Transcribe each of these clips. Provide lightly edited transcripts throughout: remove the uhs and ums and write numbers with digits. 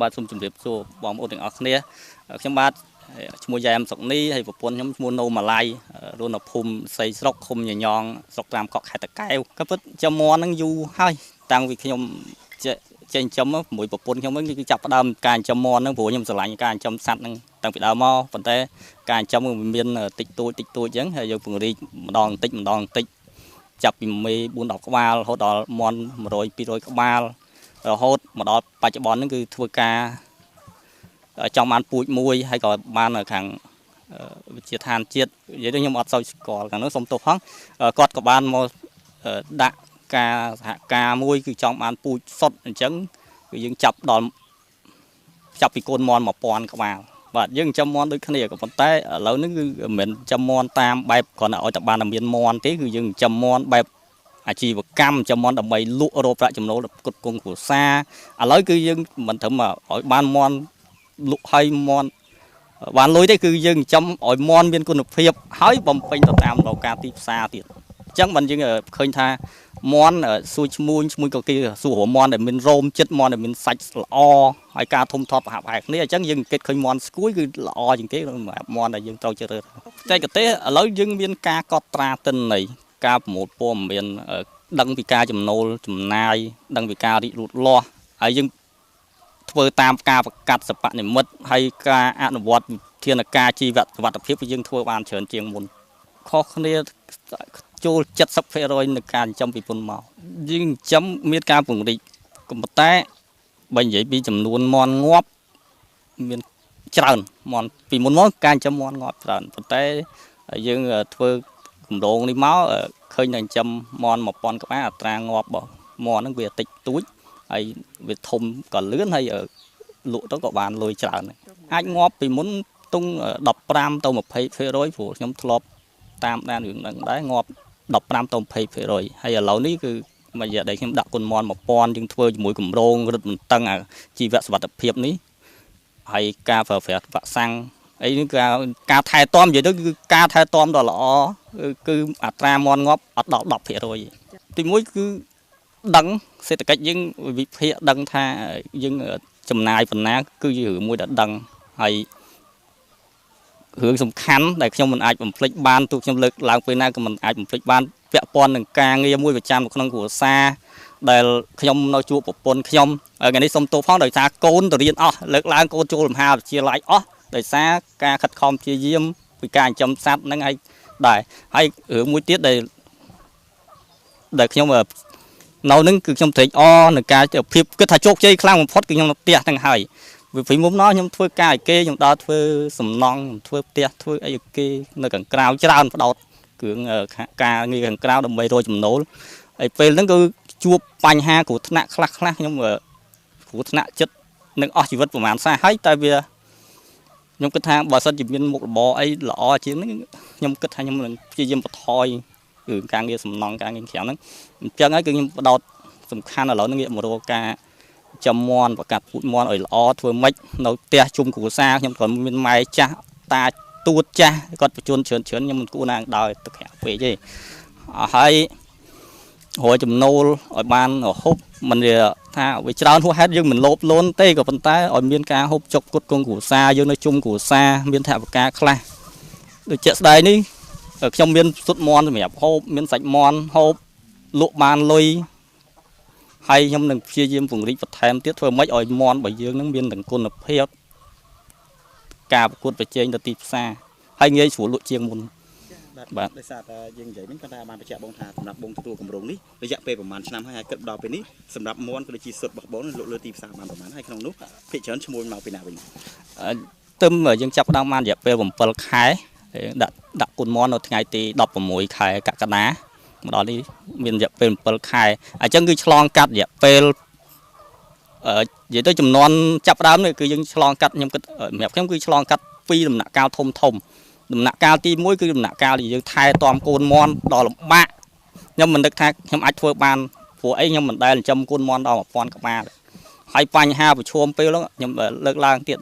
បាទសូមជម្រាបសួរបងប្អូនទាំងអស់គ្នាខ្ញុំបាទឈ្មោះយ៉ែមសុកនីហើយប្រពន្ធខ្ញុំឈ្មោះណូម៉ាឡៃរស់នៅភូមិសីស្រុកឃុំញញងស្រុកត្រាមកក់ខេត្តតាកែវក៏ពិតចំមន់ហ្នឹងយូរហើយតាំងពីខ្ញុំចេះចិញ្ចឹមមួយប្រពន្ធខ្ញុំហ្នឹងគឺចាប់ផ្ដើមការចិញ្ចឹមមាន់ហ្នឹងព្រោះខ្ញុំស្រឡាញ់ការចិញ្ចឹមសត្វហ្នឹងតាំងពីដើមមកប៉ុន្តែការចិញ្ចឹមវាមានតិចតួចតិចតួចអញ្ចឹងហើយយើងពង្រីកម្ដងតិចម្ដងតិចចាប់ពីមេ4 10ក្បាលរហូតដល់មាន់100 200ក្បាលរហូតមកដល់បច្ចុប្បន្នហ្នឹងគឺធ្វើការចង់បានពូជមួយហើយក៏បានខាងវិទ្យាឋានជាតិនិយាយទៅខ្ញុំអត់សូវស្គាល់ខាងនោះសូមទោសផងគាត់ក៏បានមកដាក់ការសហការមួយគឺចង់បានពូជសុទ្ធអញ្ចឹងគឺយើងចាប់ដល់ចាប់ពីកូនមាន់1000ក្បាលបាទយើងចិញ្ចឹមមាន់ដូចគ្នាក៏ប៉ុន្តែឥឡូវនេះគឺមិនមែនចិញ្ចឹមមាន់តាមបែបគ្រាន់តែឲ្យតែបានតែមានមាន់ទេគឺយើងចិញ្ចឹមមាន់បែបអាជីវកម្មចិញ្ចឹមមាន់ដើម្បីលក់រកប្រាក់ចំណូលផ្គត់ផ្គង់គ្រួសារឥឡូវគឺយើងមិនត្រឹមឲ្យបានមាន់លក់ឲ្យមាន់បានលុយទេគឺយើងចិញ្ចឹមឲ្យមាន់មានគុណភាពហើយបំពេញទៅតាមតម្រូវការទីផ្សារទៀតអញ្ចឹងបានយើងឃើញថាមាន់សួរឈ្មួញឈ្មួញក៏គេសួររមាន់ដែលមានរោមចិត្តមាន់ដែលមានសាច់ល្អហើយការធំធាត់ប្រហាក់ប្រហែលគ្នាអញ្ចឹងយើងគិតឃើញមាន់ស្គួយគឺល្អជាងគេសម្រាប់មាន់ដែលយើងត្រូវជ្រើសរើសបច្ចេកទេសឥឡូវយើងមានការកត់ត្រាទិន្នន័យការប្រមូលព័ត៌មានដឹងពីការចំណូលចំណាយដឹងពីការរីកលូតលាស់ហើយយើងធ្វើតាមការប្រកាសសពនិមិត្តហើយការអនុវត្តវិធានការជីវសុវត្ថិភាពគឺយើងធ្វើបានច្រើនជាងមុនខុសគ្នាចូល70%នៅការចិញ្ចឹមពីពុនមកយើងចិញ្ចឹមមានការពង្រីកក៏ប៉ុន្តែបើនិយាយពីចំនួនមាន់ងាប់មានច្រើនមាន់ពីមុនមកការចិញ្ចឹមមាន់ងាប់ច្រើនប៉ុន្តែយើងធ្វើគម្រោងនេះមកឃើញតែចិញ្ចឹមមាន់1000ក្បាលអត្រាងាប់របស់មាន់ហ្នឹងវាតិចតួចហើយវាធំក៏លឿនហើយលក់ទៅក៏បានលុយច្រើនអាចងាប់ពីមុនទង15ទៅ20%ព្រោះខ្ញុំធ្លាប់តាមដានរឿងហ្នឹងដែរងាប់15ទៅ20%ហើយឥឡូវនេះគឺមួយរយៈដែលខ្ញុំដាក់គុណមាន់1000យើងធ្វើជាមួយគម្រោងរឹតបន្តឹងអាជីវសុវត្ថិភាពនេះហើយការប្រើប្រាស់វ៉ាក់សាំងអីនេះការថែទាំនិយាយទៅគឺការថែទាំដ៏ល្អគឺអត្រាមាន់ងាប់អត់ដល់10%ទីមួយគឺដឹងសេដ្ឋកិច្ចយើងវិភាគដឹងថាយើងចំណាយប៉ុណ្ណាគឺជារឿងមួយដែលដឹងហើយរឿងសំខាន់ដែលខ្ញុំមិនអាចបំភ្លេចបានទោះខ្ញុំលើកឡើងពេលណាក៏មិនអាចបំភ្លេចបានពាក់ព័ន្ធនឹងការងារមួយប្រចាំនៅក្នុងគ្រួសារដែលខ្ញុំនៅជួបប្រពន្ធខ្ញុំថ្ងៃនេះសូមទោសផងដោយសារកូនទៅរៀនអស់លើកឡើងកូនចូលមហាវិទ្យាល័យអស់ដោយសារការខិតខំព្យាយាមពីការចិញ្ចឹមសត្វហ្នឹងហើយដែរហើយរឿងមួយទៀតដែលខ្ញុំនៅនឹងគឺខ្ញុំត្រេកអរនឹងការភាពគិតថាជោគជ័យខ្លាំងបំផុតគឺខ្ញុំនៅផ្ទះហ្នឹងហើយពីមុំណោះខ្ញុំធ្វើការឲ្យគេខ្ញុំដើរធ្វើសំណង់ខ្ញុំធ្វើផ្ទះធ្វើអីឲ្យគេនៅខាងក្រៅច្រើនផ្ដោតគ្រឿងការងារខាងក្រៅដើម្បីរកចំណូលហើយពេលហ្នឹងគឺជួបបញ្ហាគ្រោះថ្នាក់ខ្លះខ្លះខ្ញុំគ្រោះថ្នាក់ចិត្តនឹងអស់ជីវិតប្រហែលសារហើយតែវាខ្ញុំគិតថាបើសិនជាមានមុខរបរអីល្អជាងហ្នឹងខ្ញុំគិតថាខ្ញុំនឹងព្យាយាមបន្ថយគឺការងារសំណង់ការងារក្រៅហ្នឹងអញ្ចឹងហើយគឺខ្ញុំផ្ដោតសំខាន់ឥឡូវហ្នឹងងាកមករកការចំមន់ប្រកាសពូជមន់ឲ្យល្អធ្វើម៉េចនៅផ្ទះជុំគ្រួសារខ្ញុំក៏មានម៉ែចាស់តាទួតចាស់គាត់បញ្ជូនច្រើនច្រើនខ្ញុំមិនគួរណាដោយទឹកក្រៅពេកទេហើយរកចំណូលឲ្យបានហូបមិនថាវាច្រើនហួសហេតុយើងមិនលោភលន់ទេក៏ប៉ុន្តែឲ្យមានការហូបចុកគុតគង់គ្រួសារយើងនៅជុំគ្រួសារមានថវិកាខ្លះដូចជាក់ស្ដែងនេះខ្ញុំមានសុទ្ធមន់សម្រាប់ហូបមានសាច់មន់ហូបលក់បានលុយហើយខ្ញុំនឹងព្យាយាមពង្រីកបន្ថែមទៀតធ្វើម៉េចឲ្យមន់របស់យើងនឹងមានទាំងគុណភាពការប្រកួតប្រជែងទៅទីផ្សារហើយងាយស្រួលលក់ជាងមុនបាទដោយសារតែយើងនិយាយវិញគាត់ថាបានបញ្ជាក់បងថាសម្រាប់បងទទួលគម្រោងនេះរយៈពេលប្រហែលឆ្នាំហើយហើយគិតដល់ពេលនេះសម្រាប់មន់ក៏ដូចជាសុទ្ធរបស់បងលក់លើទីផ្សារបានប្រហែលហើយក្នុងនោះភាគច្រើនឈ្មោះមកពីណាវិញទឹមយើងចាប់ផ្ដើមបានរយៈពេល7ខែដាក់គុណមន់នៅថ្ងៃទី16ខែកក្កដាមកដល់នេះមានរយៈពេល7ខែអញ្ចឹងគឺឆ្លងកាត់រយៈពេលនិយាយទៅចំនួនចាប់ដើមនេះគឺយើងឆ្លងកាត់ខ្ញុំគិតសម្រាប់ខ្ញុំគឺឆ្លងកាត់ពីរដំណាក់កាលធំធំដំណាក់កាលទី1គឺដំណាក់កាលដែលយើងថែទាំកូនមន់ដល់លំបាកខ្ញុំមិននឹកថាខ្ញុំអាចធ្វើបានព្រោះអីខ្ញុំមិនដែលចិញ្ចឹមកូនមន់ដល់1000ក្បាលហើយបញ្ហាប្រឈមពេលហ្នឹងខ្ញុំលើកឡើងទៀត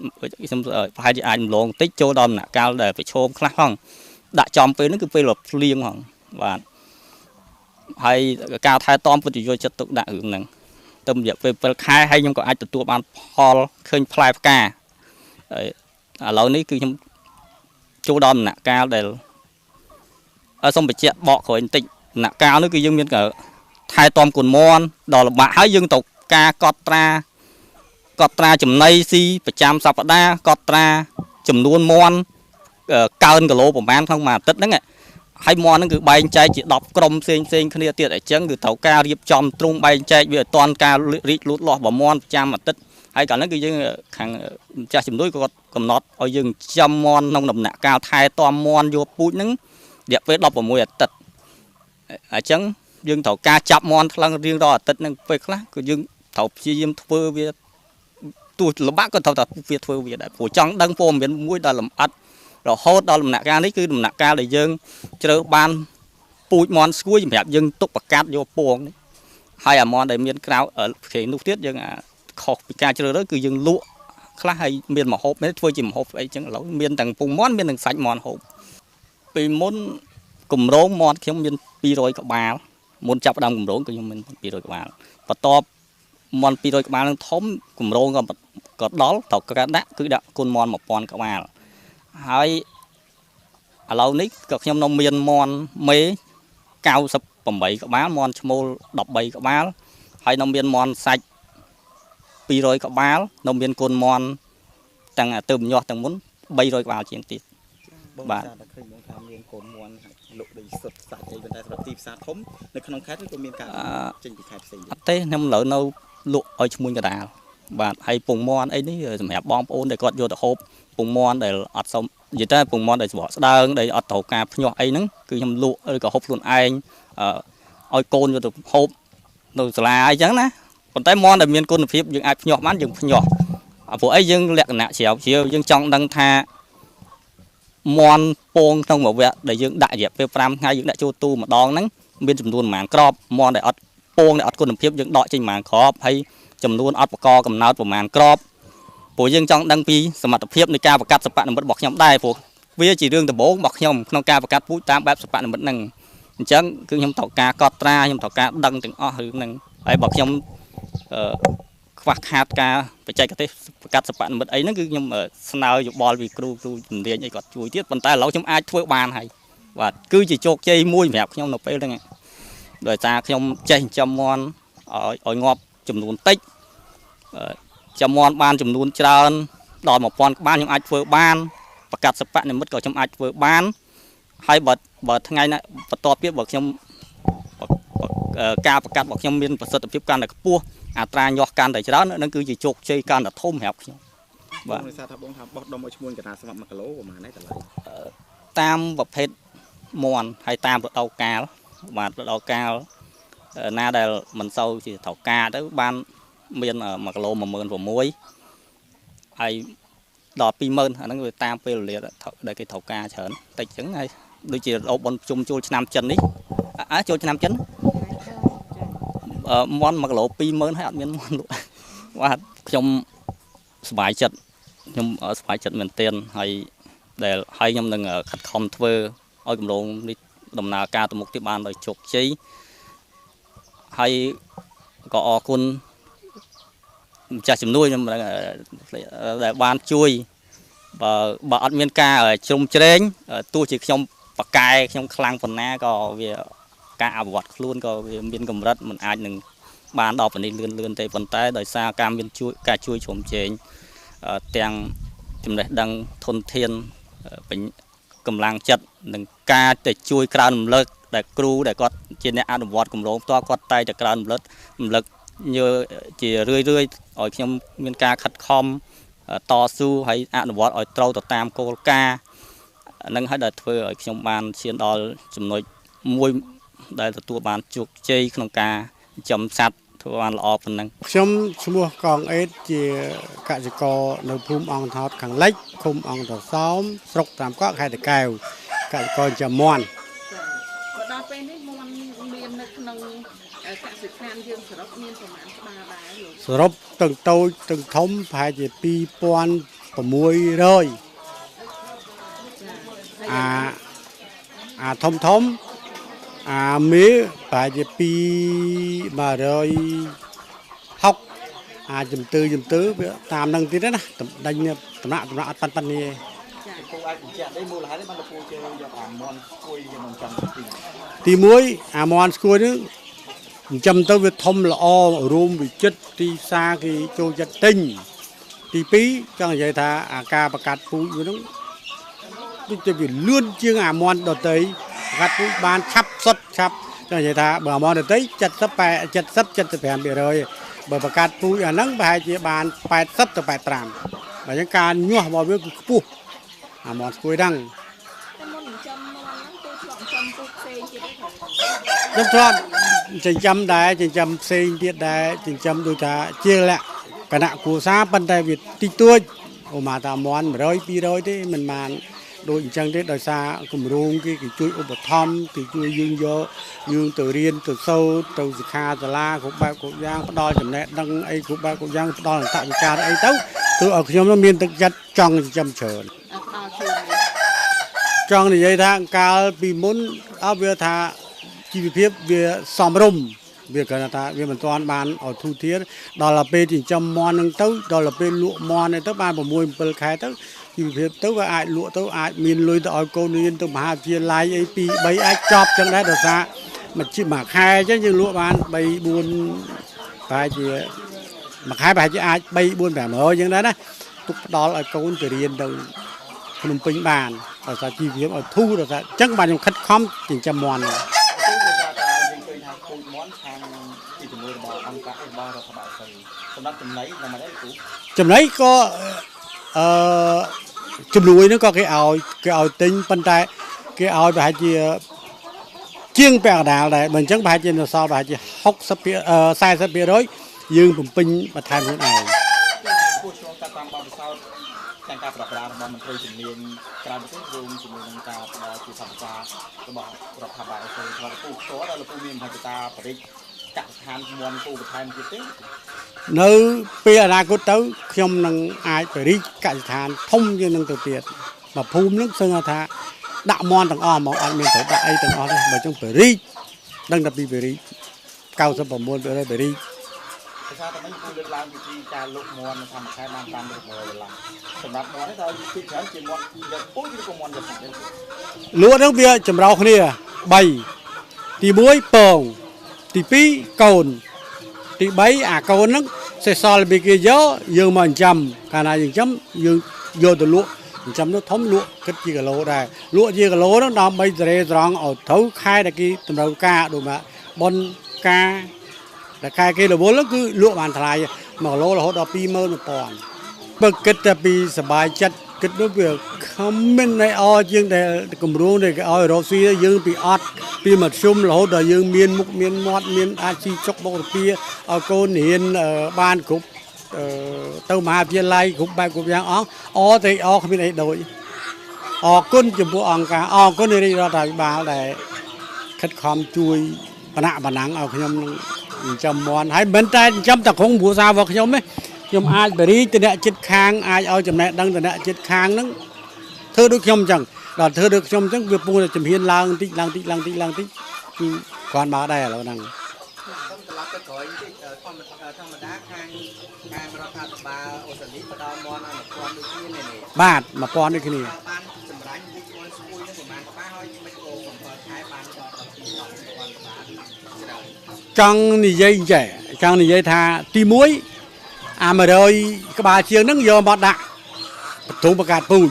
ខ្ញុំប្រហែលជាអាចរំលងតិចចូលដល់ដំណាក់កាលដែលប្រឈមខ្លះផងដាក់ចំពេលហ្នឹងគឺពេលភ្លៀងផងបាទហើយការថែទាំពុទ្ធយកចិត្តទុកដាក់រឿងហ្នឹង ទៅរយៈពេល7ខែហើយខ្ញុំក៏អាចទទួលបានផលឃើញផ្លែផ្កាហើយឥឡូវនេះគឺខ្ញុំចូលដល់ដំណាក់កាលដែលសូមបញ្ជាក់បកក្រោយបន្តិចដំណាក់កាលនោះគឺយើងមានថែទាំកូនមាន់ដល់លំបាកហើយយើងត្រូវការកត់ត្រាចំណីស៊ីប្រចាំសប្តាហ៍កត់ត្រាចំនួនមាន់កើនគីឡូប្រហែលក្នុងមួយអាទិត្យហ្នឹងហើយមាន់ហ្នឹងគឺបែងចែកជា10ក្រុមផ្សេងផ្សេងគ្នាទៀតអញ្ចឹងគឺត្រូវការរៀបចំទ្រុងបែងចែកវាឲ្យទាន់ការរីកលូតលាស់របស់មាន់ប្រចាំអាទិត្យហើយកាលហ្នឹងគឺយើងខាងម្ចាស់ជំនួយក៏គាត់កំណត់ឲ្យយើងចាំមាន់ក្នុងដំណាក់កាលថែទាំមាន់យកពូជហ្នឹងរយៈពេល16អាទិត្យអញ្ចឹងយើងត្រូវការចាប់មាន់ថ្លឹងរៀងរាល់អាទិត្យហ្នឹងពេលខ្លះគឺយើងត្រូវព្យាយាមធ្វើវាទោះលំបាកក៏ត្រូវតែវាធ្វើវាដែរព្រោះចង់ដឹងព័ត៌មានមួយដល់លម្អិតរហូតដល់ដំណាក់កាលនេះគឺដំណាក់កាលដែលយើងជ្រើសបានពូជមាន់ស្គួយសម្រាប់យើងទុកប្រកាត់យកពងនេះហើយអាមាន់ដែលមានក្រៅគេនោះទៀតយើងខុសពីការជ្រើសរើសគឺយើងលក់ខ្លះហើយមានម្ហូបនេះធ្វើជាម្ហូបអីចឹងឥឡូវមានទាំងពងមាន់មានទាំងសាច់មាន់ហូបពីមុនគម្រោងមាន់ខ្ញុំមាន200ក្បាលមុនចាប់ផ្ដើមគម្រោងគឺខ្ញុំមាន200ក្បាលបន្ទាប់មាន់200ក្បាលនឹងធំគម្រោងក៏ដល់ត្រូវការដាក់គឺដាក់គុណមាន់1000ក្បាលហើយឥឡូវនេះក៏ខ្ញុំនៅមានមាន់មេ98ក្បាលមាន់ឈ្មោល13ក្បាលហើយនៅមានមាន់សាច់200ក្បាលនៅមានគុណមាន់ទាំងទៅញាស់ទាំងមុន300ក្បាលជាងទៀតបាទតែឃើញបងថាមានកូនមាន់លក់ដូចសុទ្ធសាច់អីប៉ុន្តែសម្រាប់ទីផ្សារធំនៅក្នុងខេត្តក៏មានការចេញពីខេត្តផ្សេងអត់ទេខ្ញុំឥឡូវនៅលក់ឲ្យឈ្មួញកដាលបាទហើយពងមាន់អីនេះសម្រាប់បងប្អូនដែលគាត់យកទៅហូបពងមាន់ដែលអត់សមនិយាយទៅពងមាន់ដែលស្រកស្ដើងដែលអត់ត្រូវការភ្ញាស់អីហ្នឹងគឺខ្ញុំលក់ឬក៏ហូបខ្លួនឯងឲ្យកូនយកទៅហូបនៅសាលាអីចឹងណាប៉ុន្តែមាន់ដែលមានគុណភាពយើងអាចភ្ញាស់បានយើងភ្ញាស់ព្រោះអីយើងលក្ខណៈជ្រាវជ្រាវយើងចង់ដឹងថាមាន់ពងក្នុងមួយវគ្គដែលយើងដាក់រយៈពេល5ថ្ងៃយើងដាក់ចូលទូម្ដងហ្នឹងមានចំនួនប្រហែលក្របមាន់ដែលអត់ពងដែលអត់គុណភាពយើងដកចេញប្រហែលក្របហើយចំនួនអត់បកកំណើតប្រហែលក្របព្រោះយើងចង់ដឹងពីសមត្ថភាពនៃការបង្កាត់សិប្បនិម្មិតរបស់ខ្ញុំដែរព្រោះវាជារឿងដំបូងរបស់ខ្ញុំក្នុងការបង្កាត់ពូជតាមបែបសិប្បនិម្មិតហ្នឹងអញ្ចឹងគឺខ្ញុំត្រូវការកត់ត្រាខ្ញុំត្រូវការដឹងទាំងអស់រឿងហ្នឹងហើយបើខ្ញុំខ្វះខាតការបច្ចេកទេសបង្កាត់សិប្បនិម្មិតអីហ្នឹងគឺខ្ញុំស្នើយោបល់ពីគ្រូជំនាញអីគាត់ជួយទៀតប៉ុន្តែឥឡូវខ្ញុំអាចធ្វើបានហើយបាទគឺជាជោគជ័យមួយសម្រាប់ខ្ញុំនៅពេលហ្នឹងដោយសារខ្ញុំចេះចិញ្ចឹមមាន់ឲ្យងាប់ចំនួនតិចចំមាន់បានចំនួនច្រើនដល់1000ក្បាលខ្ញុំអាចធ្វើបានបង្កាត់សិប្បនិម្មិតក៏ខ្ញុំអាចធ្វើបានហើយបើថ្ងៃណាបន្ទាប់ទៀតបើខ្ញុំការបង្កាត់របស់ខ្ញុំមានប្រសិទ្ធភាពកាន់តែខ្ពស់អត្រាញាស់កាន់តែច្រើននឹងគឺជាជោគជ័យកាន់តែធំសម្រាប់ខ្ញុំបាទបងថាបងថាបោះដុំឲ្យឈ្មោះកណ្ដាលសម្រាប់1គីឡូប្រហែលដែរតម្លៃតាមប្រភេទមាន់ហើយតាមរដូវកាលបាទរដូវកាលណាដែលមិនសូវជាត្រូវការទៅបានមាន1គីឡូ16000ហើយដល់20000អាហ្នឹងវាតាមពេលវេលាដែលគេត្រូវការច្រើនតិចចឹងហើយដូចជារដូវបុណ្យជុំចូលឆ្នាំចិននេះចូលឆ្នាំចិនមាន់1គីឡូ20000ហើយអត់មានមាន់លក់បាទខ្ញុំសប្បាយចិត្តខ្ញុំសប្បាយចិត្តមែនទែនហើយដែលហើយខ្ញុំនឹងខិតខំធ្វើឲ្យគម្រោងនេះដំណើរការទៅមុខទៀតបានដោយជោគជ័យហើយក៏អរគុណម្ចាស់ជំនួយខ្ញុំដែលបានជួយបើអត់មានការជ្រុំជ្រែងទោះជាខ្ញុំបកែខ្ញុំខ្លាំងប៉ុណ្ណាក៏វាការអភិវឌ្ឍខ្លួនក៏វាមានកម្រិតមិនអាចនឹងបានដល់ប៉ុណ្នេះលឿនលឿនទេប៉ុន្តែដោយសារការមានជួយការជួយជ្រោមជ្រែងទាំងចំណេះដឹងធនធានកម្លាំងចិត្តនិងការទៅជួយក្រើនរំលឹកដែលគ្រូដែលគាត់ជាអ្នកអនុវត្តគម្រោងផ្ទាល់គាត់តែតែក្រើនរំលឹកញើជារឿយរឿយឲ្យខ្ញុំមានការខិតខំតស៊ូហើយអនុវត្តឲ្យត្រូវទៅតាមគោលការណ៍នឹងហើយដែលធ្វើឲ្យខ្ញុំបានឈានដល់ចំណុចមួយដែលទទួលបានជោគជ័យក្នុងការចិញ្ចឹមសត្វធ្វើបានល្អប៉ុណ្ណឹងខ្ញុំឈ្មោះកងអេតជាកសិករនៅភូមិអង្គថោតខាងលិចឃុំអង្គតសោមស្រុកត្រាំកក់ខេត្តតាកែវកសិករចិញ្ចឹមមាន់ក៏ដល់ពេលនេះមាន់មាននៅក្នុងកសិដ្ឋានយើងសរុបមានប្រមាណក្បាលដែរលោកសរុបទាំងតូចទាំងធំប្រហែលជា2600អាធំធំអាមេប្រហែលជា260 អាចជំទឺវាតាមនឹងទៀតណាដេញតំណាក់តំណាក់អត់ប៉ាន់នេះ ពូអាចបញ្ជាក់ទេមូលហេតុនេះបានពូជើយកអាមន់ស្គួយយកមកចាំទី1អាមន់ស្គួយនេះចិញ្ចឹមទៅវាធំល្អរួមវិចិត្រទីផ្សារគេចូលចិត្តទិញទី2ចង់និយាយថាអាការប្រកាសពូជវានឹងដូចជាវាលឿនជាងអាមន់ដតីប្រកាសពូជបានឆាប់សុតឆាប់ចង់និយាយថាបើអាមន់ដតី70 80 75%បើប្រកាសពូជអាហ្នឹងប្រហែលជាបាន80ទៅ85បើអញ្ចឹងការញាស់របស់វាគឺខ្ពស់អាមន់ស្គួយហ្នឹង តែមុនចិញ្ចឹមមន់ហ្នឹងគឺធ្លាប់ចិញ្ចឹមពូជផ្សេងទៀតទេខ្ញុំធ្លាប់ចិញ្ចឹមដែរចិញ្ចឹមផ្សេងទៀតដែរចិញ្ចឹមដូចថាជាលក្ខណៈគ្រួសារប៉ុន្តែវាតិចតួចអូមកតាមន់100 200ទេមិនបានដូចអញ្ចឹងទេដោយសារគម្រោងគេជួយឧបត្ថម្ភគេជួយយើងយកយើងទៅរៀនទៅសូត្រទៅសិក្ខាសាលាគ្រប់បែបគ្រប់យ៉ាងផ្ដល់ចំណេះដឹងអីគ្រប់បែបគ្រប់យ៉ាងផ្ដល់អត្ថវិការអីទៅធ្វើឲ្យខ្ញុំនោះមានទឹកចិត្តចង់ចិញ្ចឹមច្រើនចង់និយាយថាកាលពីមុនអើវាថាជីវភាពវាសមរម្យវាគ្រាន់តែថាវាមិនទាន់បានឲ្យធូរធារដល់ទៅពេលចិញ្ចឹមមន់នឹងទៅដល់ទៅពេលលក់មន់ទៅបាន6 7ខែទៅជីវភាពទៅវាអាចលក់ទៅអាចមានលុយទៅឲ្យកូនរៀនទៅមហាវិទ្យាល័យអី2 3អាចចប់ចឹងដែរដោយសារមួយខែចឹងយើងលក់បាន3 4ប្រហែលជាមួយខែប្រហែលជាអាច3 4 500ចឹងដែរណាទុកផ្ដល់ឲ្យកូនទៅរៀនទៅភ្នំពេញបានដោយសារជីវភាពឲ្យធូរដោយសារចឹងបានខ្ញុំខិតខំចិញ្ចឹមមន់ សម្រាប់ចំណីមិនអីពូចំណីក៏ជំនួយហ្នឹងក៏គេឲ្យទិញប៉ុន្តែគេឲ្យប្រហែលជាជាងពាក់កណ្ដាលដែរបើអញ្ចឹងប្រហែលជានៅសល់ប្រហែលជា60 40%យើងបំពេញបន្ថែមខ្លួនឯង ពូឆ្លងកាត់តាមបទពិសោធន៍ទាំងការប្រប្រារបស់មន្ត្រីជំនាញក្រៅប្រទេសរួមជាមួយនឹងការផ្ដល់ជាថវិការបស់រដ្ឋាភិបាលអូស្ត្រាលីសម្រាប់ពូផ្ទាល់ដល់ពូមានមហិច្ឆតាបរិយាកសិដ្ឋានមន់ពូបន្ថែមទៀតទេ នៅពេលអនាគតទៅខ្ញុំនឹងអាចបរិយាកសិដ្ឋានធំជាងនឹងទៅទៀតបើភូមិនឹងសឹងថាដាក់មន់ទាំងអស់មកអត់មានត្រូវដាក់អីទាំងអស់ទេបើចង់បរិយាដឹងតែពីបរិយា99%បរិយា ភាសាតែមិញពូលើកឡើងពីការលក់មន់ធម្មខែបាន5 600ដុល្លារសម្រាប់មន់នេះដល់ពីច្រើនជាមន់យកពូជឬក៏មន់យកសាច់ លក់ហ្នឹងវាចម្រោះគ្នា3ទី1ពងទី2កូនទី3អាកូនហ្នឹងសេះសល់ពីគេយកយើងមកចិញ្ចឹមកាលណាយើងចិញ្ចឹមយើងយកទៅលក់ចិញ្ចឹមនោះធំលក់គិតជាគីឡូដែរលក់ជាគីឡូហ្នឹងដើម្បីសេរីស្រង់ឲ្យត្រូវខែដែលគេតម្រូវការដូចមកប៉ុនការតែខែគេរវល់គឺលក់បានថ្លៃ1គីឡូរហូតដល់21000បើគិតតែពីសบายចិត្តគិតនោះវាខំមិនអីអជាងដែលគម្រោងដែលគេឲ្យរកស៊ីយើងពីអត់ពីមធ្យមរហូតដល់យើងមានមុខមានមាត់មានអាចស៊ីចុកបុករពាឲ្យកូនរៀនបានគ្រប់ទៅមហាវិទ្យាល័យគ្រប់បែបគ្រប់យ៉ាងអស់អទៅអគ្មានអីដូចអរគុណចំពោះអង្គការអរគុណរាជរដ្ឋាភិបាលដែលខិតខំជួយបណៈបណាំងឲ្យខ្ញុំនឹងចិញ្ចឹមមន់ហើយមិនតែចិញ្ចឹមតែក្រុងគ្រួសាររបស់ខ្ញុំទេខ្ញុំអាចបរិយាទៅអ្នកចិត្តខាងអាចឲ្យចំណេះដឹងទៅអ្នកចិត្តខាងហ្នឹងធ្វើដូចខ្ញុំអញ្ចឹងដល់ធ្វើដូចខ្ញុំអញ្ចឹងវាពងតែជំហានឡើងតិចឡើងតិចឡើងតិចឡើងតិចគឺគ្រាន់បើដែរឥឡូវហ្នឹង សូមត្រឡប់ទៅក្រោយតិចធម្មតាខាងរដ្ឋាភិបាលអូស្ត្រាលីផ្ដល់មន់ឲ្យ1000ដូចគ្នានេះ បាទ1000ដូចគ្នា បានសម្រាប់ពូជមន់ស្គួយនឹងប្រហែលក្បាលហើយមិនអូ7ខែបានដល់12 1000ក្បាលច្រើន ចង់និយាយចេះចង់និយាយថាទី1អា100ក្បាលជាងហ្នឹងយកមកដាក់បទុំបង្កើតពូជ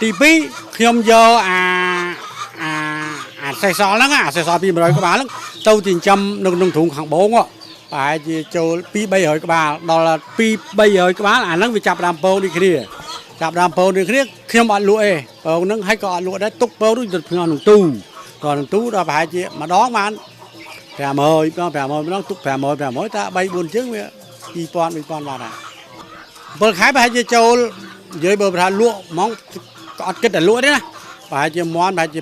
ទី2ខ្ញុំយកអាសេះសល់ហ្នឹងអាសេះសល់ពី100ក្បាលហ្នឹងទៅចិញ្ចឹមនៅក្នុងទ្រុងខាងបងប្រហែលជាចូល2 300ក្បាលដល់2 300ក្បាលអាហ្នឹងវាចាប់ដើមពងដូចគ្នាចាប់ដើមពងដូចគ្នាខ្ញុំអត់លក់ទេពងហ្នឹងហើយក៏អត់លក់ដែរទុកពងនោះទៅក្នុងទូក៏ក្នុងទូដល់ប្រហែលជាម្ដងបាន500ម្ដង500ម្ដងទុក500 500តា3 4ជើងវា2000 3000បាត់ហើយ7ខែប្រហែលជាចូលនិយាយបើថាលក់ហ្មងក៏អត់គិតតែលក់ទេណាប្រហែលជាមន់ប្រហែលជា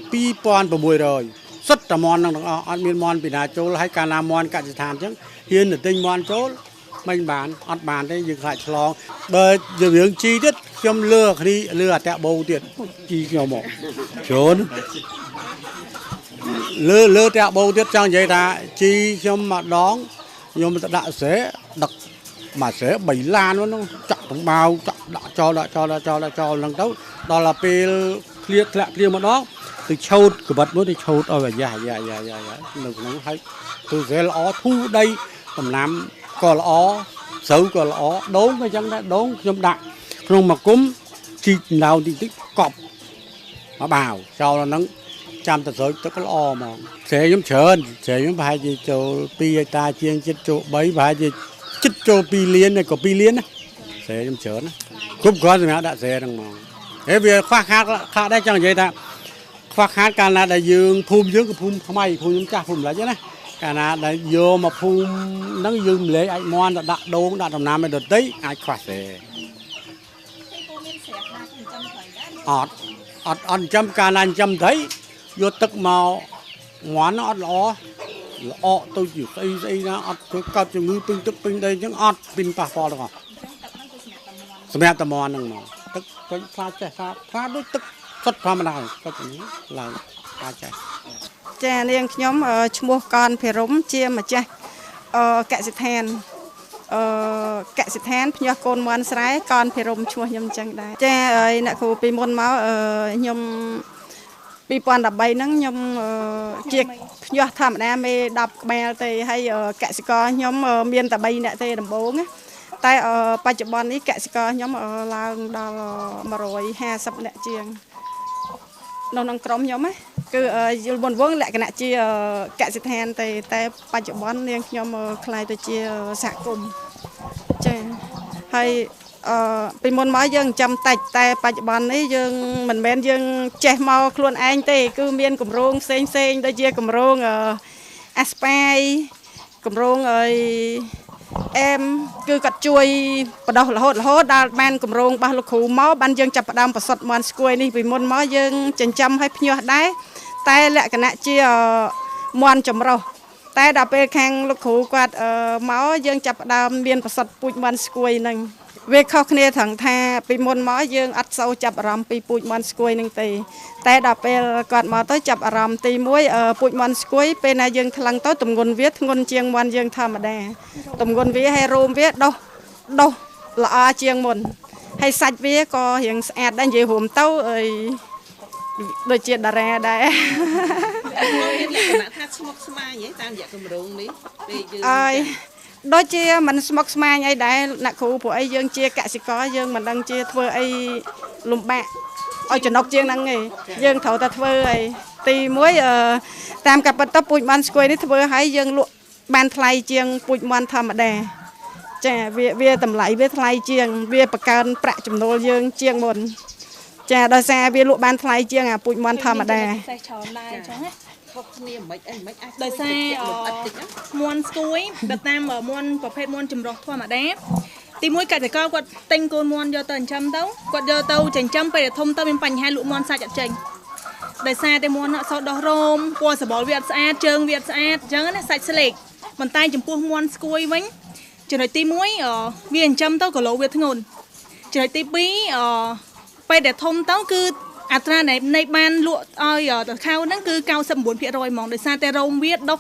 2600សុទ្ធតែមន់ហ្នឹងទាំងអស់អត់មានមន់ពីណាចូលហើយកាលណាមន់កសិដ្ឋានអញ្ចឹងហ៊ានទៅទិញមន់ចូលមិនបានអត់បានទេយើងខ្លាចឆ្លងបើរឿងជីទៀតខ្ញុំលើគ្នាលើអតៈបោទៀតជីខ្ញុំមកច្រើនលើតៈបោទៀតចង់និយាយថាជីខ្ញុំម្ដងខ្ញុំទៅដាក់ស្រែដឹក មួយស្រែ3ឡានហ្នឹងចាក់ដំបៅចាក់ដាក់ចោលដាក់ចោលដាក់ចោលដាក់ចោលហ្នឹងទៅដល់ទៅពេលឃ្លាធ្លាក់ភ្លៀងម្ដងទៅឆូតក្បិតមួយទៅឆូតឲ្យយ៉ាយ៉ាយ៉ាយ៉ានៅក្នុងហើយទៅស្រែល្អធូរដីដំណាំក៏ល្អស្រូវក៏ល្អដូងក៏ចឹងដែរដូងខ្ញុំដាក់ក្នុងមួយគុំជីកដៅតិចតិចកប់មកបាវចោលហ្នឹងចាំទៅស្រូវទឹកល្អហ្មងស្រែខ្ញុំច្រើនស្រែខ្ញុំប្រហែលជាចូល2ហិកតាជាងចិត្តចូល3ប្រហែលជាចិត្តចូល2លានក៏2លានណាស្រែខ្ញុំច្រើនណាគ្រប់គ្រាន់សម្រាប់ដាក់ស្រែហ្នឹងហ្មងហើយវាខ្វះខាតខាតដែរចង់និយាយថាខ្វះខាតកាលណាដែលយើងភូមិយើងគឺភូមិថ្មីភូមិខ្ញុំចាស់ភូមិឡិចណាកាលណាដែលយកមកភូមិហ្នឹងយើងម្លែកអាចមន់ទៅដាក់ដូងដាក់ដំណាំឲ្យដទៃអាចខ្វះស្រែអត់អត់អត់ចាំកាលណាចាំត្រីយកទឹកមកមន់អត់ល្អល្អទៅជាស្អីស្អីណាអត់ធ្វើកើតជំងឺពេញទឹកពេញដីអញ្ចឹងអត់ពីប៉ះពាល់ទាំងអស់សម្រាប់តែមន់ហ្នឹងមកទឹកពេញខ្លាចចេះខ្លាចដូចទឹកសុទ្ធធម្មតាទឹកនេះឡើងខ្លាចចេះចានាងខ្ញុំឈ្មោះកនភិរមជាម្ចាស់កសិដ្ឋាន កសិដ្ឋានភ្ញាស់កូនមន់ស្រែកនភិរមឈ្មោះខ្ញុំអញ្ចឹងដែរចាហើយអ្នកគ្រូពីមុនមកខ្ញុំ2013ហ្នឹងខ្ញុំជាភ្ញាស់ធម្មតាមេ10ក្បាលទេហើយកសិករខ្ញុំមានតែ3នាក់ទេដំបូងណាតែបច្ចុប្បន្ននេះកសិករខ្ញុំឡើងដល់150នាក់ជាងនៅក្នុងក្រុមខ្ញុំណាគឺយល់មុនវងលក្ខណៈជាកសិដ្ឋានទេតែបច្ចុប្បន្ននាងខ្ញុំក្លាយទៅជាសហគមន៍ចាហើយពីមុនមកយើងចាំតិចតែបច្ចុប្បន្ននេះយើងមិនមែនយើងចេះមកខ្លួនឯងទេគឺមានគម្រោងផ្សេងផ្សេងដូចជាគម្រោងអាស្ប៉ាយគម្រោងអីអែមគឺគាត់ជួយបដោះរហូតរហូតដល់បានគម្រោងរបស់លោកគ្រូមកបានយើងចាប់ផ្ដើមប្រសុទ្ធមន់ស្គួយនេះពីមុនមកយើងចិញ្ចឹមឲ្យភ្ញាស់ដែរតែលក្ខណៈជាមន់ចម្រុះតែដល់ពេលខាងលោកគ្រូគាត់មកយើងចាប់ផ្ដើមមានប្រសុទ្ធពូជមន់ស្គួយហ្នឹងវាខុសគ្នាត្រង់ថាពីមុនមកយើងអត់សូវចាប់អារម្មណ៍ពីពូជមន់ស្គួយហ្នឹងទេតែដល់ពេលគាត់មកទៅចាប់អារម្មណ៍ទី1ពូជមន់ស្គួយពេលណាយើងថ្លឹងទៅទម្ងន់វាធ្ងន់ជាងមន់យើងធម្មតាទម្ងន់វាហើយរោមវាដុះដុះល្អជាងមុនហើយសាច់វាក៏រៀងស្អាតដែរនិយាយរួមទៅអីដូចជាតារាដែរមានលក្ខណៈថាស្មុគស្មាញតាមរយៈគម្រោងនេះពេលយើងអើយដូចជាមិនស្មុគស្មាញអីដែរអ្នកគ្រូព្រោះអីយើងជាកសិករយើងមិនដឹងជាធ្វើអីលំបាកឲ្យចំណុកជាងហ្នឹងឯងយើងត្រូវតែធ្វើអីទី1តាមការពិតទៅពូជមន់ស្គួយនេះធ្វើឲ្យយើងលក់បានថ្លៃជាងពូជមន់ធម្មតាចាវាតម្លៃវាថ្លៃជាងវាបង្កើនប្រាក់ចំណូលយើងជាងមុនចាដោយសារវាលក់បានថ្លៃជាងអាពូជមន់ធម្មតាច្រើនដែរអញ្ចឹងណាខុសគ្នាមិនអីមិនអាចដោយសារមន់ស្គួយទៅតាមមន់ប្រភេទមន់ចម្រុះធម្មតាទីមួយកសិករគាត់ទិញកូនមន់យកទៅចិញ្ចឹមទៅគាត់យកទៅចិញ្ចឹមពេលធំទៅមានបញ្ហាលក់មន់សាច់អត់ចេញដោយសារតែមន់អត់សូវដោះរោមពណ៌សម្បុរវាអត់ស្អាតជើងវាអត់ស្អាតអញ្ចឹងណាសាច់ស្លេកប៉ុន្តែចំពោះមន់ស្គួយវិញចំណុចទី1វាចិញ្ចឹមទៅគីឡូវាធ្ងន់ចំណុចទី2ពេលដែលធំទៅគឺអត្រានៃបានលក់ឲ្យទៅខៅហ្នឹងគឺ99%ហ្មងដោយសារតែរោមវាដុះ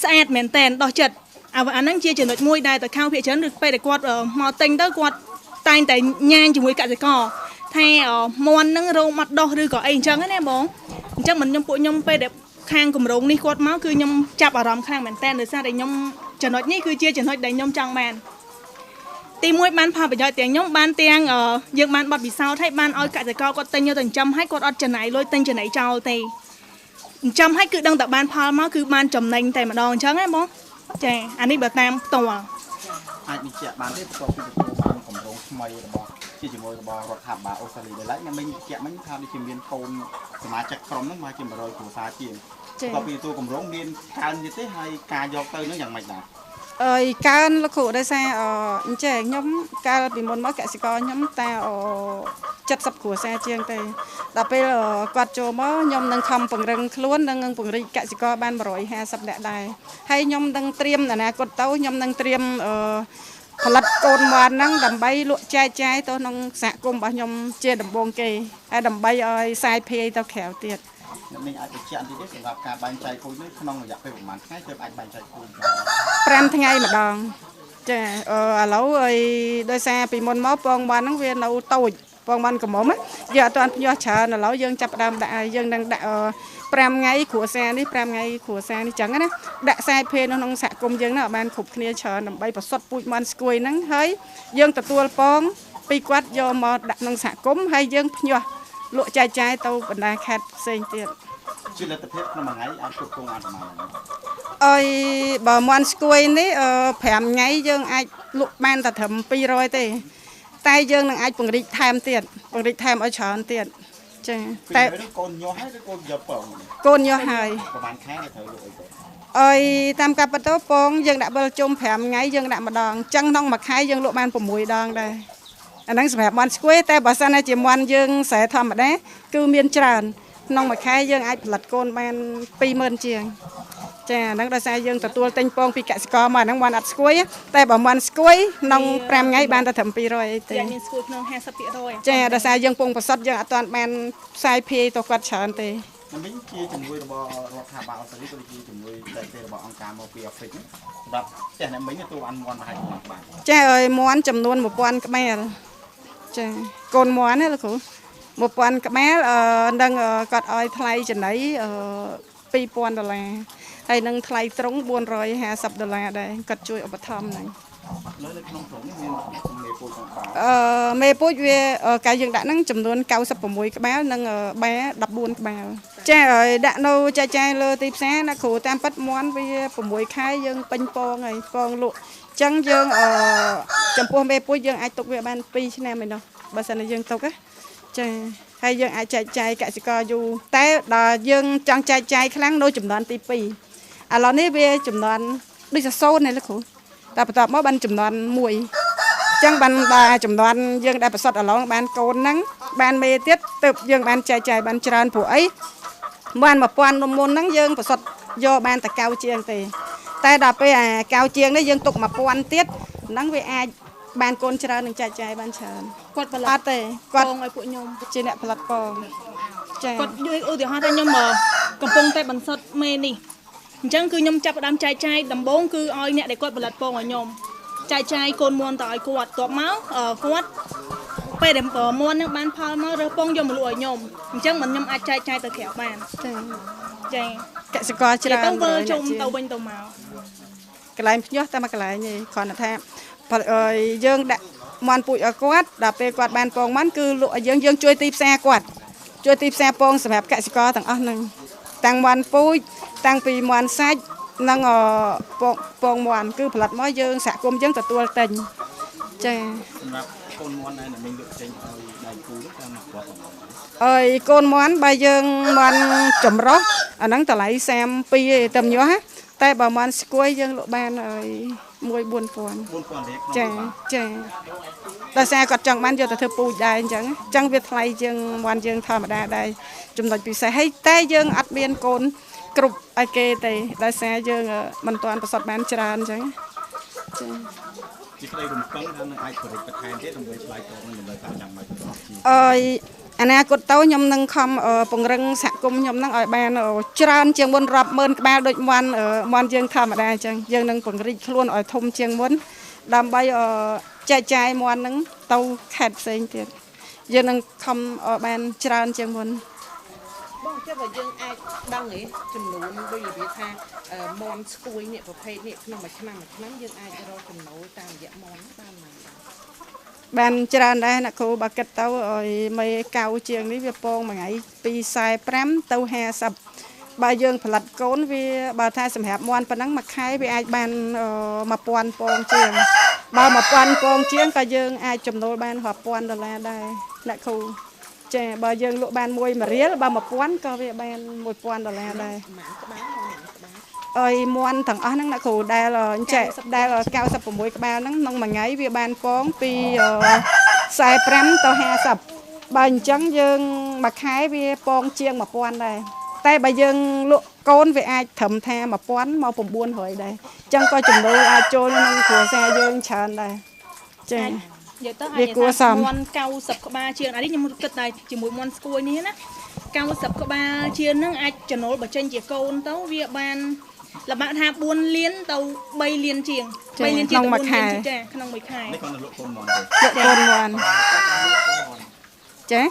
ស្អាតមែនតែនដុះចិត្តអាហ្នឹងជាចំណុចមួយដែលទៅខៅភាគច្រើនឬពេលដែលគាត់មកទិញទៅគាត់តែងតែញ៉ាញជាមួយកសិករថាមន់ហ្នឹងរោមអត់ដុះឬក៏អីអញ្ចឹងណាបងអញ្ចឹងមិនខ្ញុំពួកខ្ញុំពេលដែលខាងគម្រោងនេះគាត់មកគឺខ្ញុំចាប់អារម្មណ៍ខ្លាំងមែនតែនដោយសារតែខ្ញុំចំណុចនេះគឺជាចំណុចដែលខ្ញុំចង់បានទីមួយបានផលប្រយោជន៍ទាំងខ្ញុំបានទាំងយើងបានបទពិសោធន៍ហើយបានឲ្យកសិករគាត់ទិញយកទៅចិញ្ចឹមហើយគាត់អត់ចំណាយលុយទិញចំណីចោលទេចិញ្ចឹមហើយគឺដឹងតែបានផលមកគឺបានចំណេញតែម្ដងអញ្ចឹងណាបងចាអានេះបើតាមផ្ទាល់អាចបញ្ជាក់បានទេបន្ទាប់ពីទទួលបានគម្រោងថ្មីរបស់ជាជាមួយរបស់រដ្ឋាភិបាលអូស្ត្រាលីដែលឡើយអ្នកមិញបញ្ជាក់មិញថាដូចជាមានកូនសមាជិកក្រុមហ្នឹងមកជា100គ្រួសារជាងបន្ទាប់ពីទទួលគម្រោងមានកើនទៀតទេហើយការយកទៅហ្នឹងយ៉ាងម៉េចដែរអើយកើនលោកគ្រូដោយសារអញ្ចឹងខ្ញុំកាលពីមុនមកកសិករខ្ញុំតែ70គ្រួសារជាងទេដល់ពេលគាត់ចូលមកខ្ញុំនឹងខំពង្រឹងខ្លួននិងពង្រីកកសិករបាន150នាក់ដែរហើយខ្ញុំនឹងត្រៀមអនាគតទៅខ្ញុំនឹងត្រៀមផលិតកូនមន់ហ្នឹងដើម្បីលក់ចែកចាយទៅក្នុងសហគមន៍របស់ខ្ញុំជាដំបូងគេហើយដើម្បីឲ្យសាយភាយទៅក្រៅទៀត អ្នកនាងអាចបញ្ជាក់បន្តិចទេសម្រាប់ការបែងចែកពូជនេះក្នុងរយៈពេលប្រហែលថ្ងៃទើបអាចបែងចែកពូជបាន5ថ្ងៃម្ដង ចាឥឡូវអីដោយសារពីមុនមកពងមាន់ហ្នឹងវានៅតូចពងមាន់ក្រមុំយើងអត់ទាន់ភ្ញាស់ច្រើនឥឡូវយើងចាប់ផ្ដើមដាក់យើងនឹងដាក់5ថ្ងៃគ្រួសារនេះ5ថ្ងៃគ្រួសារនេះចឹងណាដាក់ខ្សែភេនៅក្នុងសហគមន៍យើងណាឲ្យបានគ្រប់គ្នាច្រើនដើម្បីប្រសុទ្ធពូជមាន់ស្គួយហ្នឹងហើយយើងទទួលពងពីគាត់យកមកដាក់ក្នុងសហគមន៍ហើយយើងភ្ញាស់លក់ចែកចាយទៅបណ្ដាខេត្តផ្សេងទៀតជាលទ្ធភាពក្នុងមួយថ្ងៃអាចគ្រប់គ្រងបានប្រមាណអើយបើមាន់ស្គួយនេះ5ថ្ងៃយើងអាចលក់បានតែត្រឹម200ទេតែយើងនឹងអាចពង្រីកថែមទៀតពង្រីកថែមឲ្យច្រើនទៀតចាតែកូនញាស់ហើយឬកូនយកពងកូនញាស់ហើយប្រហែលខែត្រូវលក់អីទៅអើយតាមការពិតទៅពងយើងដាក់វិលជុំ5ថ្ងៃយើងដាក់ម្ដងអញ្ចឹងក្នុងមួយខែយើងលក់បាន6ដងដែរអាហ្នឹងសម្រាប់មាន់ស្គួយតែបើសិនណាជាមាន់យើងស្រែធម្មតាគឺមានច្រើនក្នុងមួយខែយើងអាចផលិតកូនបាន20000ជាងចាហ្នឹងដោយសារយើងទទួលទិញពងពីកសិករមកហ្នឹងមាន់អត់ស្គួយតែបើមាន់ស្គួយក្នុង5ថ្ងៃបានតែត្រឹម200អីទេមានស្គួយក្នុង 50% ចាដោយសារយើងពងប្រសិទ្ធយើងអត់ទាន់បានផ្សាយភាយទៅគាត់ច្រើនទេ មិញជាជំនួយរបស់រដ្ឋាភិបាលអូស្ត្រាលីក៏ជាជំនួយតែទេរបស់អង្គការមកពីអាហ្វ្រិកសម្រាប់ផ្ទះអ្នកមិញទទួលបានមាន់ប្រហែលប៉ុន្មានក្បាលចាឲ្យមាន់ចំនួន1000ក្បាលចាកូនមាន់ណាលោកគ្រូ1000ក្បាលនឹងគាត់ឲ្យថ្លៃចំណី2000ដុល្លារហើយនឹងថ្លៃត្រង់450ដុល្លារដែរគាត់ជួយឧបត្ថម្ភហ្នឹងនៅក្នុងក្រុមនេះមានមេពូជក្នុងក្បាលមេពូជវាកាយយើងដាក់ហ្នឹងចំនួន96ក្បាលនិងបា14ក្បាលចាឲ្យដាក់នៅចែកចាយលើទីផ្សារណាគ្រូតាមពិតមាន់វា6ខែយើងពេញពងហើយពងលក់អញ្ចឹងយើងចំពោះមេពូជយើងអាចទុកវាបាន2ឆ្នាំឯណោះបើសិនជាយើងទុកណាចាហើយយើងអាចចែកចាយកសិករយូរតែដល់យើងចង់ចែកចាយខ្លាំងនៅចំនួនទី2ឥឡូវនេះវាចំនួនដូចសសូននេះលោកគ្រូតែបន្ទាប់មកបានចំនួន1អញ្ចឹងបានដល់ចំនួនយើងដែលប្រសិទ្ធឥឡូវបានកូនហ្នឹងបានមេទៀតទើបយើងបានចែកចាយបានច្រើនព្រោះអីបាន1000មុនហ្នឹងយើងប្រសិទ្ធយកបានតែ9ជាងទេតែដល់ពេលអា9ជាងនេះយើងទុក1000ទៀតហ្នឹងវាអាចបានកូនច្រើននឹងចែកចាយបានច្រើនគាត់ផលិតអត់ទេគាត់ពងឲ្យពួកខ្ញុំជាអ្នកផលិតពងចាគាត់ឧទាហរណ៍ថាខ្ញុំកំពុងតែបន្សុទ្ធមេនេះអញ្ចឹងគឺខ្ញុំចាប់ផ្ដើមចែកចាយដំបូងគឺឲ្យអ្នកដែលគាត់ផលិតពងឲ្យខ្ញុំចែកចាយកូនមាន់ទៅឲ្យគាត់តបមកគាត់ពេលដែលមាន់នឹងបានផលមករើសពងយកមកលក់ឲ្យខ្ញុំអញ្ចឹងមិនខ្ញុំអាចចែកចាយទៅក្រៅបានចាកសិករច្រើនទៅវិលជុំទៅវិញទៅមកកន្លែងភ្ញាស់តែមួយកន្លែងទេគ្រាន់តែថាយើងដាក់មាន់ពូជឲ្យគាត់ដល់ពេលគាត់បានពងមាន់គឺលក់ឲ្យយើងយើងជួយទីផ្សារគាត់ជួយទីផ្សារពងសម្រាប់កសិករទាំងអស់ហ្នឹងតាំងមាន់ពូជតាំងពីមាន់សាច់និងពងមាន់គឺផលិតមកយើងសហគមន៍យើងទទួលទិញចាសម្រាប់កូនមាន់ដែលមិញលក់ចេញឲ្យដៃគូតាមគាត់អើយកូនមាន់បើយើងមាន់ចម្រុះអាហ្នឹងតម្លៃ32ទេតែញាស់តែបើមាន់ស្គួយយើងលក់បានឲ្យ1 4000រៀលចាចាដោយសារគាត់ចង់បានយកទៅធ្វើពូជដែរអញ្ចឹងវាថ្លៃជាងមាន់យើងធម្មតាដែរចំណុចពិសេសហើយតែយើងអត់មានកូនគ្រប់ឲ្យគេទេដោយសារយើងមិនទាន់ប្រសពបានច្រើនអញ្ចឹងចាជាក្តីរំពឹងថានឹងអាចផលិតបន្ថែមទៀតដើម្បីឆ្លើយតបនឹងតម្រូវការចាំបាច់របស់ជាអើយអនាគតទៅខ្ញុំនឹងខំពង្រឹងសហគមន៍ខ្ញុំនឹងឲ្យបានច្រើនជាងមុនរាប់ម៉ឺនក្បាលដូចមាន់យើងធម្មតាអញ្ចឹងយើងនឹងពង្រីកខ្លួនឲ្យធំជាងមុនដើម្បីចែកចាយមាន់នឹងទៅខេត្តផ្សេងទៀតយើងនឹងខំឲ្យបានច្រើនជាងមុនបងចុះបើយើងអាចដឹងទេចំនួនដូចនិយាយថាមាន់ស្គួយនេះប្រភេទនេះក្នុងមួយឆ្នាំមួយឆ្នាំយើងអាចរកចំណូលតាមរយៈមាន់បានไหมបានច្រើនដែរអ្នកគ្រូបើគិតទៅឲ្យមេកៅជាងនេះវាពងមួយថ្ងៃ245ទៅ50បើយើងផលិតកូនវាបើថាសម្រាប់មាន់ប៉ុណ្ណឹងមួយខែវាអាចបាន1000ពងជាងបើ1000ពងជាងក៏យើងអាចចំណូលបានរាប់ពាន់ដុល្លារដែរអ្នកគ្រូចាបើយើងលក់បាន1រៀលបើ1000ក៏វាបាន1000ដុល្លារដែរអើយមាន់ទាំងអស់ហ្នឹងអ្នកគ្រូដែលចែកដែល96ក្បាលហ្នឹងក្នុងមួយថ្ងៃវាបានពងពី45ទៅ50បើអញ្ចឹងយើងមួយខែវាពងជាង1000ដែរតែបើយើងលក់កូនវាអាចត្រឹមថា1000មក900ដែរអញ្ចឹងក៏ចំណូលអាចចូលក្នុងគ្រួសារយើងច្រើនដែរចា និយាយទៅអាចថាមាន់90ក្បាលជាងអានេះខ្ញុំគិតតែជាមួយមាន់ស្គួយនេះណា90ក្បាលជាងហ្នឹងអាចចំណូលបើចេញជាកូនទៅវាបាន លបាក់ថា4លានទៅ3លានជាង3លានជាងក្នុងមួយខែចាក្នុងមួយខែ នេះគាត់លក់កូនមន់ទេ លក់កូនមន់ចា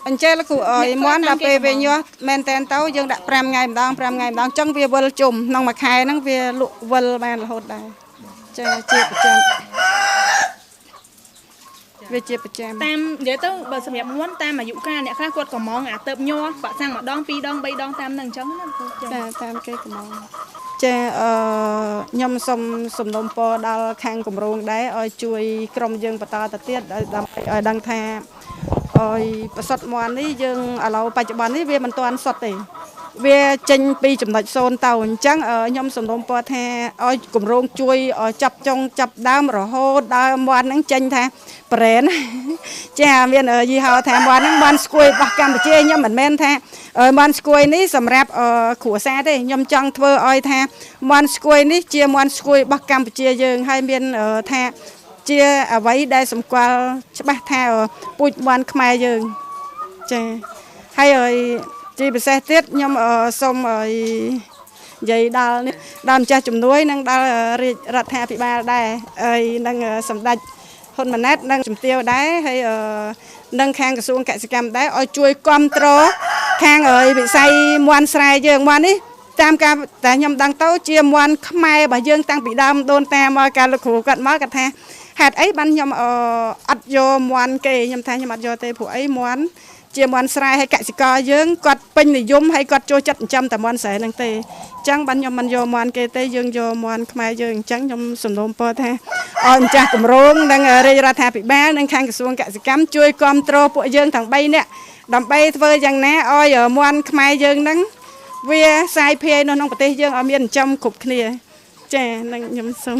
អញ្ចឹងលោកគ្រូអើយមន់ដល់ពេលវាញាស់មែនតែនទៅយើងដាក់5ថ្ងៃម្ដង5ថ្ងៃម្ដងអញ្ចឹងវាវិលជុំក្នុងមួយខែហ្នឹងវាលក់វិលបានរហូតដែរចាជាប្រចាំវាជាប្រចាំ តាមនិយាយទៅបើសម្រាប់មន់តាមអាយុកាលអ្នកខ្លះគាត់ក៏មងអាទៅញ័របាក់សាំងម្ដង2ដង3ដងតាមនឹងអញ្ចឹងណា ចាតាមគេកំងចាអឺខ្ញុំសូមសំណូមពរដល់ខាងគម្រោងដែរឲ្យជួយក្រុមយើងបន្តទៅទៀតដើម្បីឲ្យដឹងថាឲ្យប្រសិទ្ធមន់នេះយើងឥឡូវបច្ចុប្បន្ននេះវាមិនទាន់សុទ្ធទេវាចេញពីចំណុច0ទៅអញ្ចឹងខ្ញុំសំណូមពរថាឲ្យគម្រោងជួយចាប់ចុងចាប់ដើមរហូតដល់មន់ហ្នឹងចេញថាប្រេនចាមានយីហោថាមន់ហ្នឹងមន់ស្គួយរបស់កម្ពុជាខ្ញុំមិនមែនថាមន់ស្គួយនេះសម្រាប់គ្រួសារទេខ្ញុំចង់ធ្វើឲ្យថាមន់ស្គួយនេះជាមន់ស្គួយរបស់កម្ពុជាយើងហើយមានថាជាអ្វីដែលសម្គាល់ច្បាស់ថាពូជមន់ខ្មែរយើងចាហើយជាពិសេសទៀតខ្ញុំសូមឲ្យនិយាយដល់នេះដល់ម្ចាស់ជំនួយនិងដល់រាជរដ្ឋាភិបាលដែរហើយនិងសម្ដេចហ៊ុនម៉ាណែតនិងជំទាវដែរហើយនិងខាងក្រសួងកសិកម្មដែរឲ្យជួយគ្រប់គ្រងខាងវិស័យមន់ស្រែយើងមន់នេះតាមការតែខ្ញុំដឹងទៅជាមន់ខ្មែររបស់យើងតាំងពីដើមដូនតាមកការលោកគ្រូគាត់មកគាត់ថាហេតុអីបានខ្ញុំអត់យកមន់គេខ្ញុំថាខ្ញុំអត់យកទេព្រោះអីមន់ជាមន់ស្រែហើយកសិករយើងគាត់ពេញនិយមហើយគាត់ចូលចិត្តចិញ្ចឹមតែមន់ស្រែហ្នឹងទេអញ្ចឹងបានខ្ញុំមិនយកមន់គេទេយើងយកមន់ខ្មែរយើងអញ្ចឹងខ្ញុំសំណូមពរថាឲ្យម្ចាស់គម្រោងនិងរាជរដ្ឋាភិបាលនិងខាងក្រសួងកសិកម្មជួយគ្រប់គ្រងពួកយើងទាំង3នាក់ដើម្បីធ្វើយ៉ាងណាឲ្យមន់ខ្មែរយើងហ្នឹងវាសាយភាយនៅក្នុងប្រទេសយើងឲ្យមានចិញ្ចឹមគ្រប់គ្នាចានឹងខ្ញុំសូម